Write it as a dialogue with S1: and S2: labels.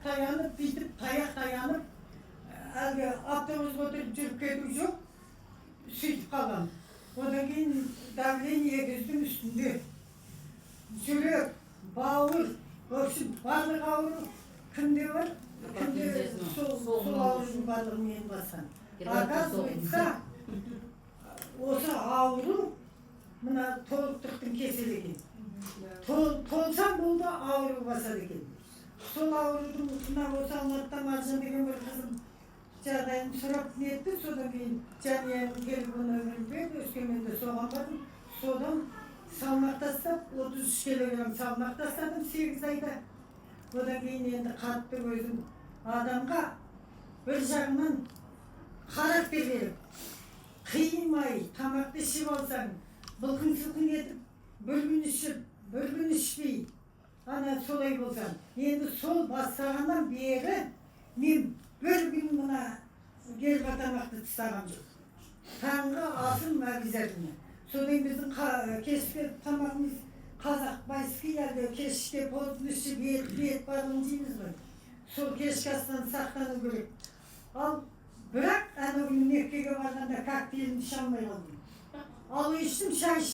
S1: Таянып, бүйтіп таяқ таянып, әлгі автобусқа отырып жүріп кету жоқ, сөйтіп қалғанмын. Одан кейін давление 200-дің үстінде, жүрек, бауыр, в общем, барлық ауру кімде бар, кімде, сол аурудың барлығы мені басқан. Оказывается, осы ауру мына толықтықтың кеселі екен. Толсаң болды, ауру басады екен. Сол аурудың мына осы Алматыда Маржан деген бір қызым жағдайын сұрап нетті. Содан кейін Жанияның телефон нөмірін берді, Өскеменде соған бардым. Содан салмақ тастап, 33 килограмм салмақ тастадым 8 айда. Одан кейін енді қатты өзім адамға бір жағынан характер керек. Қимай тамақты ішіп алсаң, былқың сылқың етіп, бір күн ішіп, бір күн ішпей, ана солай болсаң. Енді сол бастағаннан бері мен бір күн мына герба тамақты тастаған жоқ. Таңғы асым обязательно. Содан кейін біздің кешкі тамағымыз қазақ байский, әлгі кешке поздно ішіп, ет бет барлығын жейміз ғой. Сол кешкі астан сақтану керек. Ал бірақ ана күні Меккеге барғанда коктейлін іше алмай қалдым. Ал іштім, шай.